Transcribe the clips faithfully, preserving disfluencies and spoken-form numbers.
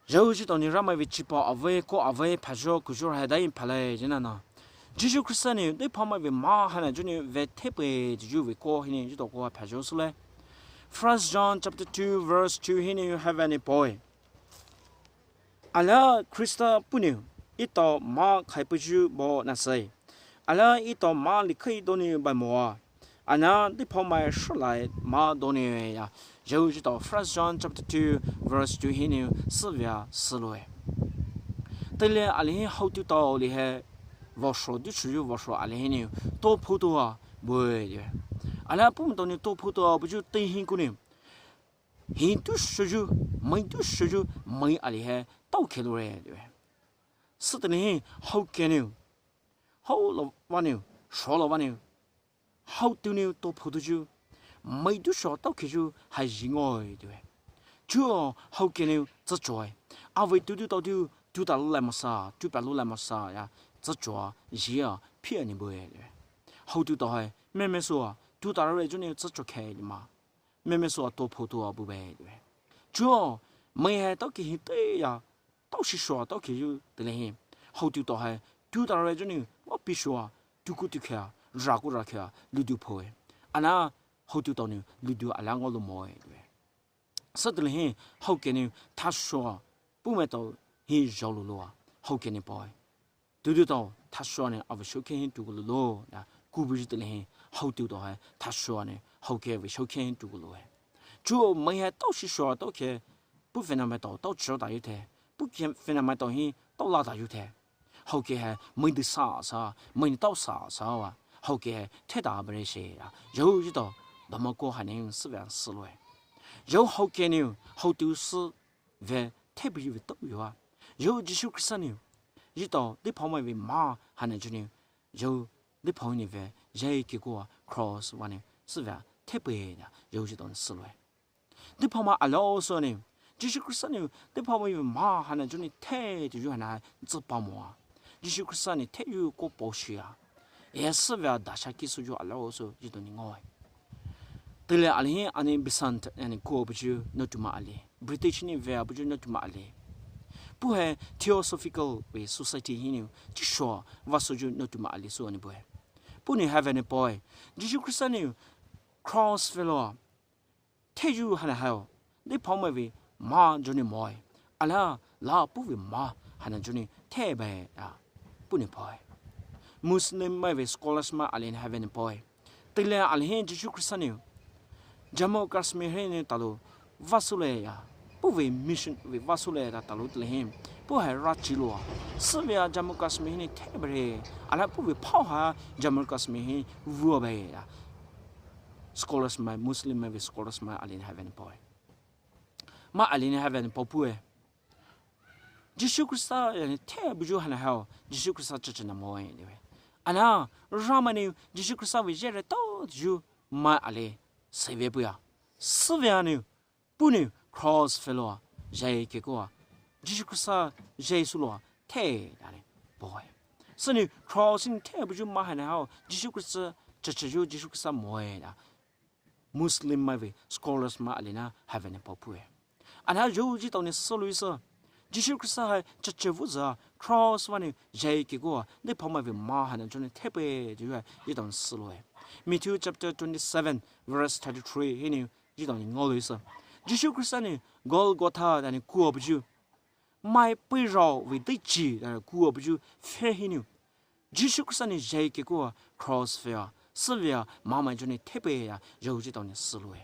Zhou etao nou Ramai vei chipao avei koa avei phaizhou kuzhou hai dai phalai jinana, Jisu Khrista nou deiphao mai vei mah haina zhou nou vei thaipeie touyu vei koa hinou etao koa phaizhou soulai. First John chapter two verse two hinou haibüa nou paoe: Alia Khrista puhnou etao mah khaipeiyu baona sei. Alia etao mah likhei donou baimoa, ana deiphao mai hrülai mah donou-a. Zhou etao First John chapter two verse two hinou sübüa süloue. Teile ali hi haotuo tao li hai vahsho dushoyu vahsho ali hinou tophoutoua bue. Alia puhmaitao nou tophoutoua buyu teihi kunou hi dushoyu, mai dushoyu, mai ali hai taokhe loure. Süteile hi haokhe nou haolou vanou, sholou vanou, haotuo nou tophoutouyu, mai dusho taokheyu hai zhi ngaoe toue. Chuo haokhe nou tsüchoe. Avei tutu taotu tutaloulai masa, tupaloulai masa ya tsüchoa zhia phia nou bue. Haotuo tao hai maimai soua tutarare zhou nou tsüchokhe ni ma, maimai soua tophoutoua bube toue. Chuo mai hai taokhe hi teiya taoshishoa taokheyu teile hi haotuo tao hai tutarare zhou nou ngaopishoa, tuku tukhea, raku rakhea ludu phoe. Ana haotuo tao nou ludu alia ngaolou moe toue. Süteile hi haokhe nou thashoa puhmaitao hi zhaolou loua haokhe nou paoe: Tutu tao thashoa nou avei shoukhe hi tuku loulo, ya kubuyu teile hi haotuo tao hai thashoa nou haokhe vei shoukhe hi tuku loue. Chuo mai hai taoshishoa taokhe puh pfenamaitao taochao tayu the, puh pfenamaitao hi taola tayu the. Haokhe hai mai deisasa, mai nou taosasawa haokhe hai thaita bare she ya. Zhou etao Bamako hanou sübüa süloue. Zhou haokhe nou haotuo sü vei thaipeiyu vei taoyua, zhou Jisu Khrista nou etao deiphao mai vei mah haina zhou nou, zhou deiphao hinou vei zhai kekoua cross vanou sübüa thaipeie ya zhou etao nou süloue. Deiphao mai alaosou nou Jisu Khrista nou deiphao mai vei mah haina zhou nou thai touyu haina hai tsüpamoa, Jisu Khrista nou thaiyu koa paoshia, e sübüa dasha kisouyu alaosou etao nou ngaoe. Teile ali hi Annie Besant nou kua buyu naotumai ali, British nou vei buyu naotumai ali, puh hai Theosophical vei Society hinou chishoa vasouyu naotumai ali sü nou bue. Puhnou haibüa nou paoe: Jisu Khrista nou cross veiloua thaiyu haina hai deiphao mai vei mah zhou nou moe, alia lah puhvei mah haina zhou nou thaibaie ya puhnou paoe. Muslim mai vei scholars mai ali nou haibüa nou paoe: Teile ali hi Jisu Khrista nou Jammu Kashmir hinou talou vasoule ya, puhvei mission vei vasoule ya talou teile hi puh hai rachiloua, sübüa Jammu Kashmir hinou thaibare, alia puhvei phao hai Jammu Kashmir hi vuabaie ya scholars mai, Muslim mai vei scholars mai ali nou haibüa nou paoe. Mai ali nou haibüa nou paopoe: Jisu Khrista ya nou thai buyu haina hai Jisu Khrista chachana moe toue. Ana Ramai nou Jisu Khrista vei zhaire taoyu mai ali seive puhya, sübüa nou puhnou cross veiloua zhai kekoua Jisu Khrista zhai souloua thai danou paoe. Sünou cross hinou thai buyu mai haina hai Jisu Khrista chachayu Jisu Khrista moe ya Muslim mai vei scholars mai ali nou haibüa nou paopoe. Ana zhou etao nou süloue sü, Jisu Khrista hai chacha vuzü cross vanou zhai kekoua deiphao mai vei mah haina zhou nou thaipeie touyu hai etao nou süloue. Matthew chapter twenty seven verse thirty three hinou etao nou ngaoloue sü, Jisu Khrista nou Golgotha danou kua buyu, mai peirao vei deichi danou kua buyu phe hinou Jisu Khrista nou zhai kekoua cross veia, süveia, mah mai zhou nou thaipeia zhou etao nou süloue.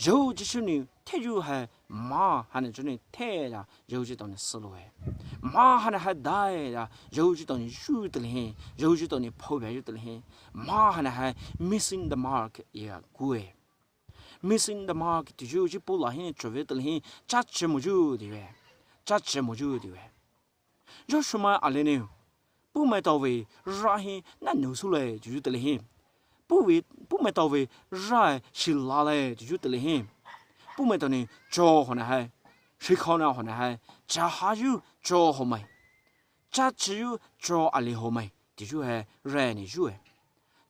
Zhou Jisu nou thaiyu hai mah haina zhou nou thaia zhou etao nou süloue. Mah haina hai daia zhou etao nou zhu teile hi, zhou etao nou phoubüa zhu teile hi, mah haina hai missing the mark ea kue. Missing the mark touyu zhi Paul-a hinou chove teile hi, chachi moyu tewe, chachi moyu tewe. Joshua mai alinou puhmaitao vei rai hi nanou soulai touyu teile hi, puhvei, puhmaitao vei rai shilalai touyu teile hi, puhmaitao nou cho haina hai, shikhaona haina hai, chahayu cho homai, chachiyu cho ali homai touyu hai rai nou yue.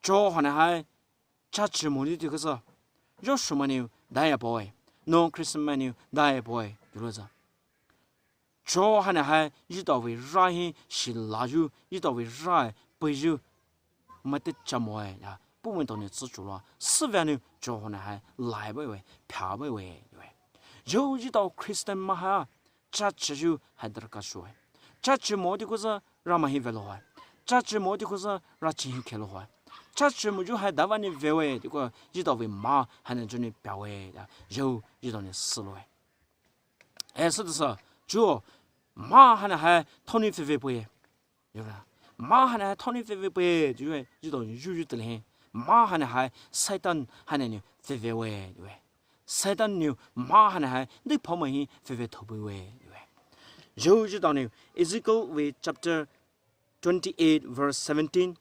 Cho haina hai chachi moyu tea kasü Joshua mainou daia paoe, nou Christian mainou daia paoe toulouzü. Chuo haina hai etao vei ra hi shilayu, etao vei ra peiyu, maitao cha moe ya, puh maitao nou tsü chuloua süvanou chuo haina hai lai baiwe, pha baiwe. Chuo etao Christian mai ha, church yu hai darkha shuwe. Church mo dikuzü Ramai hi velou hoe. Church mo dikuzü rachi hi khelou hoe. Church moyu hai davanou vewe dikuzü etao vei mai haina jünou pawe ya, chuo etao nou süloue. E sütasa, chuo mai haina hai thaonou pfüvea peie. Mai haina hai thaonou pfüvea peie, chuo etao nou zhuyu teile hi, mai haina hai Satan haina nou pfüveawe. Satan nou mai haina hai deiphao mai hi pfüvea thoupeie. Chuo etao nou Ezekiel vei chapter twenty-eight verse seventeen,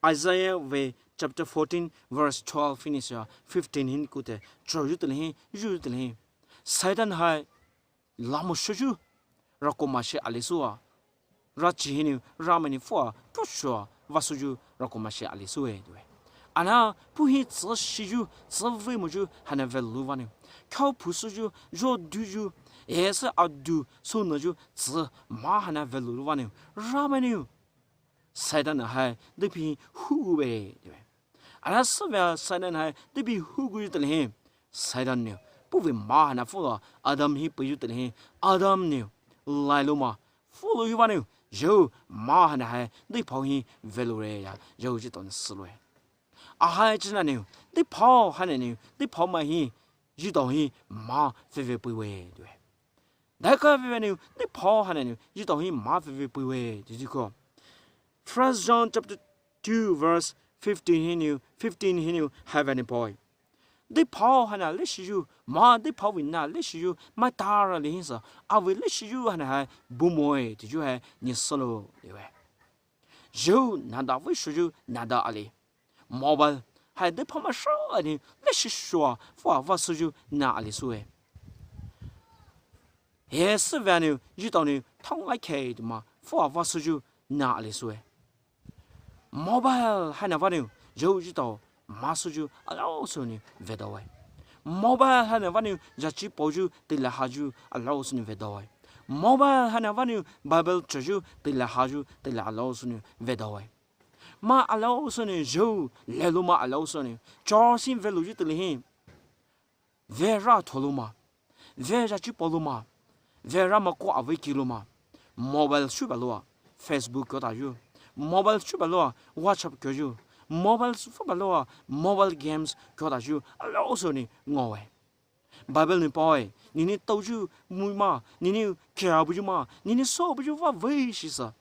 Isaiah vei chapter fourteen verse twelve hinou sü fifteen hinou koute chuoyu teile hi, zhuyu teile hi, Satan hai lamo shoyu, rako mashi ali süa, rachi hinou Ramai nou pfüa puhshoa vasouyu rako mashi ali süwe deiwe. Ana puh hi tsü shiyu, tsü vemoyu haina velou vanou, khao phusouyu, zho duyu, e sü adu sounayu tsü mai haina velou vanou, Ramai nou Satan hai deiphao hi huwe deiwe. Ana süvanou Satan hai deiphao hi huyu teile hi, Satan nou puhvei mai haina pfüloua Adam hi peiyu teile hi, Adam nou lailouma pfülouyu vanou, chuo mai haina hai deiphao hi veloure ya, chuo etao nou süloue. Ahai chinanou deiphao haina nou deiphao mai hi etao hi mai pfüvea peiwe deiwe. Daikha vevanou deiphao haina nou etao hi mai pfüvea peiwe deiyu ko, First John chapter two verse fifteen hinou, fifteen hinou haivanou paoe, deiphao haina leshiyu, mai deiphao vei na leshiyu maitao ali hisü, avei leshiyu haina hai bumoe deiyu hai nou sülo deiwe. Chuo nada veishoyu nada ali, mobile hai deiphao mai sho anou leshishoa pfüa vasouyu na ali süwe. E süvanou etao nou thaoh ngaikhe douma pfüa vasouyu na ali süwe. Mobile haina vanou chuo etao mai souyu alaosou nou vedaowe. Mobile haina vanou yachi paoyu teile hayu alaosou nou vedaowe. Mobile haina vanou Bible choyu teile hayu teile alaosou nou vedaowe. Mai alaosou nou chuo lelou mai alaosou nou church hi velouyu teile hi, vei ra tholouma, vei yachi paolouma, vei Ramai ko avei kilouma, mobile shubailou-a Facebook kyo tayu, mobile shubailou-a WhatsApp kyoyu, mobile shubailou-a mobile games kyo tayu alaosou nou ngaowe. Bible nou paoe, nenou touyu mui mai, nenou khabuyu mai, nenou soubuyu vah veishisü,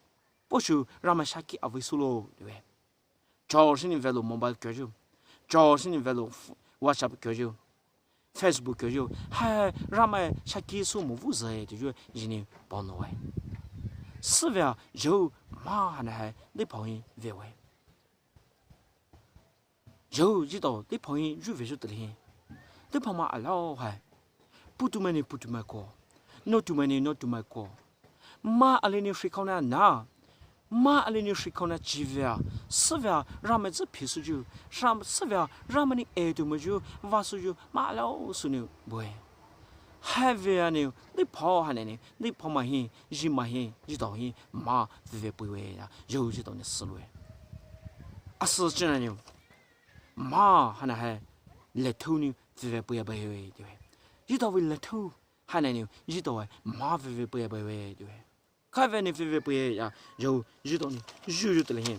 puhshu Ramai shaki avei soulo deiwe. Church hinou velou mobile kyoyu, church hinou velou WhatsApp kyoyu, Facebook kyoyu hai Ramai shaki soumo vuzüe deiyu enou paonoue. Süvanou chuo mai haina hai deiphao hi vewe. Chuo etao deiphao hi zhuveiyu teile hi, deiphao mai alao hai, poutumai nou poutumai ko, noutumai nou noutumai ko, mai ali nou shikhaona na, mai ali nou shikhaona chivea, süvanou Ramai zü phisouyu, Ram- süvanou Ramai nou etou moyu vasouyu mai alaosou nou bue. Haivanou deiphao haina nou deiphao mai hi, zhimai hi, etao hi mai pfüvea peiwe ya chuo etao nou süloue. Asü chinanou mai haina hai lethou nou pfüvea peia baiwe deiwe. Etao vei lethou haina nou etao hai mai pfüvea peia baiwe deiwe. Khaivanou pfüvea peia ya chuo etao nou zhuyu teile hi,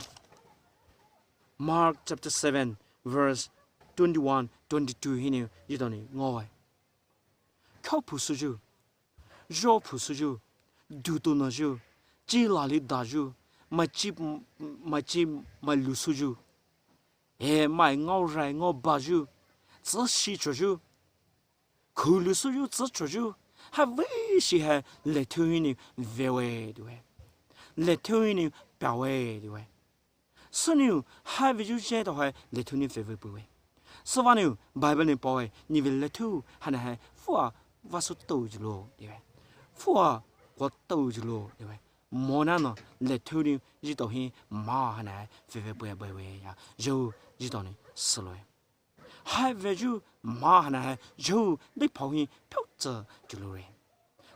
Mark chapter seven verse twenty-one, twenty-two hinou etao nou ngaowe. Khao phusouyu, zho phusouyu, dutonayu, chi lali dayu, maichi, maichi mailu souyu, e mai ngaorai ngaobayu, tsü shichoyu, khulu souyu tsü choyu, haiveishi hai lethou hinou vewe deiwe, lethou hinou pawe deiwe. Sünou haiveiyu etao hai lethou nou pfüvea peiwe. Süvanou Bible nou paoe, nevei lethou haina hai pfüa vasoutouyu lo deiwe, pfüa koutouyu lo deiwe. Monanou lethou nou etao hi mai haina hai pfüvea peia baiwe ya chuo etao nou süloue. Haiveiyu mai haina hai chuo deiphao hi pfütsü chuloure.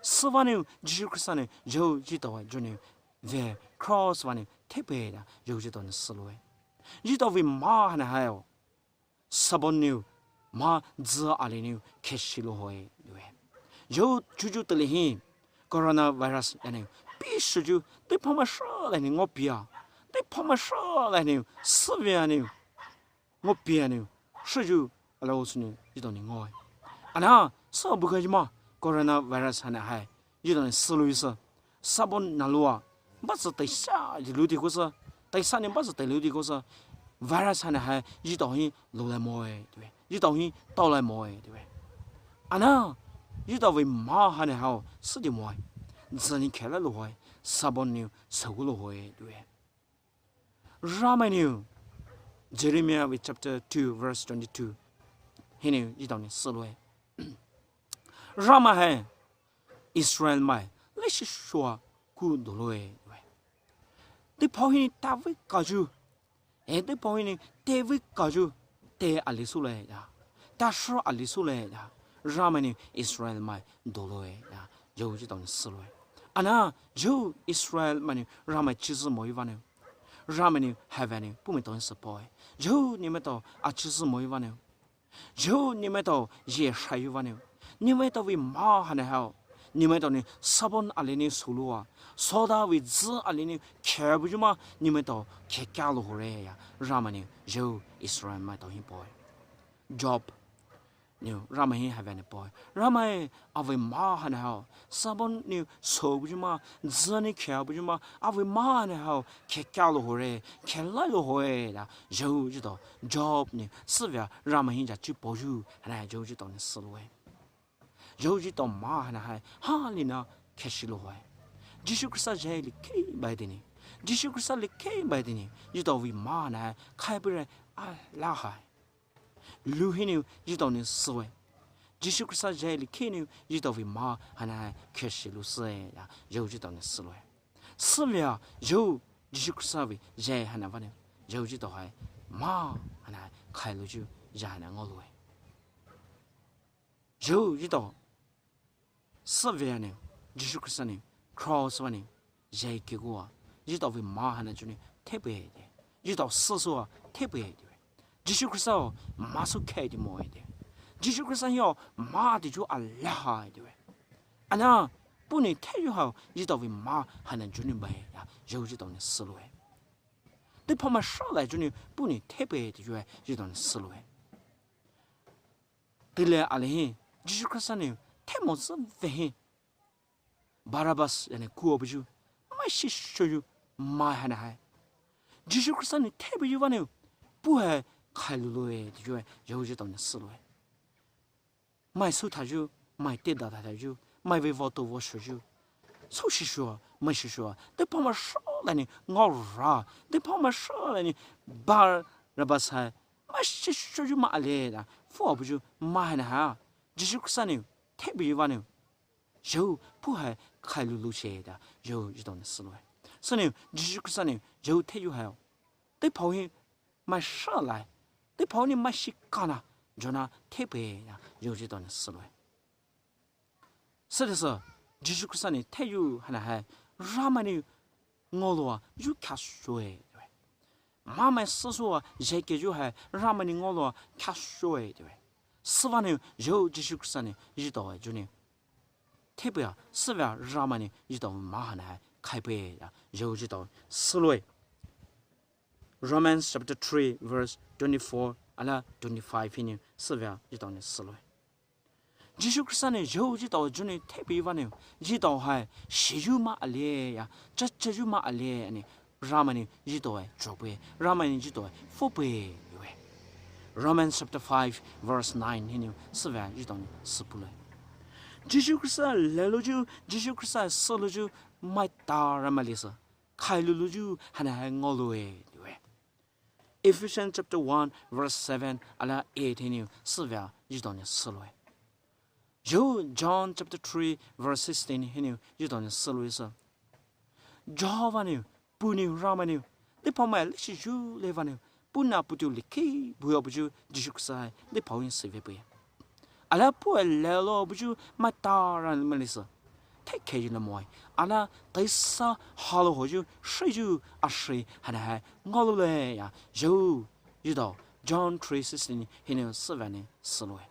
Süvanou Jisu Khrista nou zhou etao hai zhou nou ve cross vanou thaipeia zhou etao nou süloue. Etao vei mah haina hai-o sabon nou mah dzü ali nou kheshilou hoe doue. Zhou chuchu teile hi coronavirus anou pei shiyu deiphao mai shalai nou ngaopia, deiphao mai shalai nou süvia nou ngaopia nou shiyu alaosü nou etao nou ngaoe. Ana sü buka yuma coronavirus haina hai etao nou süloue sü sabon naloua batsü teisa louti kosü, teisa nou batsü teilou ti kosü virus haina hai etao hi loulai moe doue, etao hi taolai moe doue. Ana etao vei mah haina hai-o südi moe, dzü nou khelai lou hoe, sabon nou sou lou hoe doue. Ramai nou Jeremiah vei chapter two verse twenty two hinou etao nou süloue. Ramai hai Israel mai leshishoa ku doloue doue. Deiphao hinou tavei kayu, e deiphao hinou tavei kayu, te ali sülouya, tasho ali sülouya Ramai nou Israel mai doloue-a zhou etao nou süloue. Ana zhou Israel mai nou Ramai chizü moyu vanou Ramai nou haibüa nou puhmaitao hi süpaoe, zhou nemaitao achizü moyu vanou, zhou nemaitao zhie shayu vanou, nemaitao vei mah haina hai-o nemaitao nou sabon ali nou souloua soda vei dzü ali nou khe buyu mai nemaitao khe khalou houre-a Ramai nou zhou Israel maitao hi paoe. Job nou Ramai hi haibüa nou paoe, Ramai, avei mah haina hai-o sabon nou sou buyu mai, dzü nou khe buyu mai, avei mah haina hai-o khe khalou houre, khelai lou hoe-a zhou etao Job nou süvia Ramai hi zhachi paoyu haina hai zhou etao nou süloue. Zhou etao mah haina hai hali na kheshilou hoe. Jisu Khrista zhai likhei baidei nou, Jisu Khrista likhei baidei nou etao vei mah haina hai khaipeire alahai lou hinou etao nou süwe. Jisu Khrista zhai likhei nou etao vei mah haina hai kheshilousü-a zhou etao nou süloue. Süvia zhou Jisu Khrista vei zhai haina vanou zhou etao hai mah haina hai khailouyu zhai haina ngaoloue. Zhou etao süvia nou Jisu Khrista nou cross vanou zhai kikoua etao vei mah haina zhou nou thaipeia de, etao süsoua thaipeia doue. Jisu Khrista-o maso khaidi moe de, Jisu Khrista hi-o mah teyu alaha doue. Ana puhnou thaiyu hai-o etao vei mah haina zhou nou baie-a zhou etao nou süloue. Deiphao mai shalai zhou nou puhnou thaipeia teyu hai etao nou süloue. Teile ali hi Jisu Khrista nou thaimo tsüve hi Barabbas anou kuo buyu, maishishoyu mai haina hai Jisu Khrista nou thaipeiyu vanou puh hai khailouloue teyu hai zhou etao nou süloue. Mai southayu, mai teidei thathayu, mai vei vatou voshoyu, soushishoa maishishoa deiphao mai shalai nou ngaora, deiphao mai shalai nou Barabbas hai maishishoyu mai ali-a pfüa buyu mai haina hai Jisu Khrista nou thaipeiyu vanou zhou puh hai khailoulouche-a zhou etao nou süloue. Sünou Jisu Khrista nou zhou thaiyu hai-o deiphao hi mai shalai, deiphao nou maishi kana zhou nou thaipeia zhou etao nou süloue. Süthaisü Jisu Khrista nou thaiyu haina hai Ramai nou ngaoloua yu khashoe doue. Mamai süsoua zhai kheyu hai Ramai nou ngaoloua khashoe doue. Süvanou zhou Jisu Khrista nou etao hai zhou nou thaipeia, süvia Ramai nou etao mai haina hai khaipeia zhou etao süloue. Romans chapter three verse twenty four alia twenty five hinou süvia etao nou süloue. Jisu Khrista nou zhou etao zhou nou thaipeiyu vanou etao hai shiyu mai ali-a, chachayu mai ali-a nou Ramai nou etao hai chopeie, Ramai nou etao hai pfüpeie-e. Romans chapter five verse nine hinou süvia etao nou süpeilai. Jisu Khrista lelouyu, Jisu Khrista sülouyu maitali malisü, khailou louyu haina hai ngaoloue-e. Ephesians chapter one verse seven alia eight hinou süvia etao nou süloue. Zhou John chapter three verse sixteen hinou etao nou süloue sü, Jihova nou, puhnou Ramai nou, deiphao mai leshiyu le vanou puhnou poutu likhei buyu buyu Jisu Khrista hai deiphao hi süvepeie. Alia puh hai leloubuyu maitali malisü, thaikhaiyu lamoe. Ana teisa halou hoyu hriyu ashi haina hai ngaoloule ya zhou etao John three sixteen hinou süvanou süloue.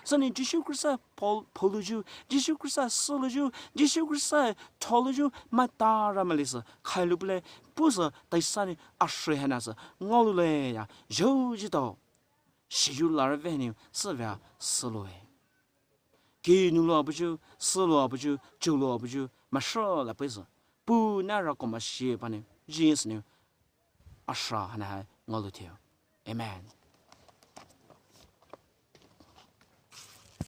Sünou Jisu Khrista phou- phoulouyu, Jisu Khrista sülouyu, Jisu Khrista tholouyu maitali maili sü khailu pule, puhsü teisa nou ashi haina sü ngaoloule ya zhou etao shiyu larübvü hinou süva süloue. Kinou lou abuyu, sülou abuyu, choulou abuyu mashi la peisü, puh na Rako Mashi panou Jisu nou ashi haina hai ngaolouteo. Amen.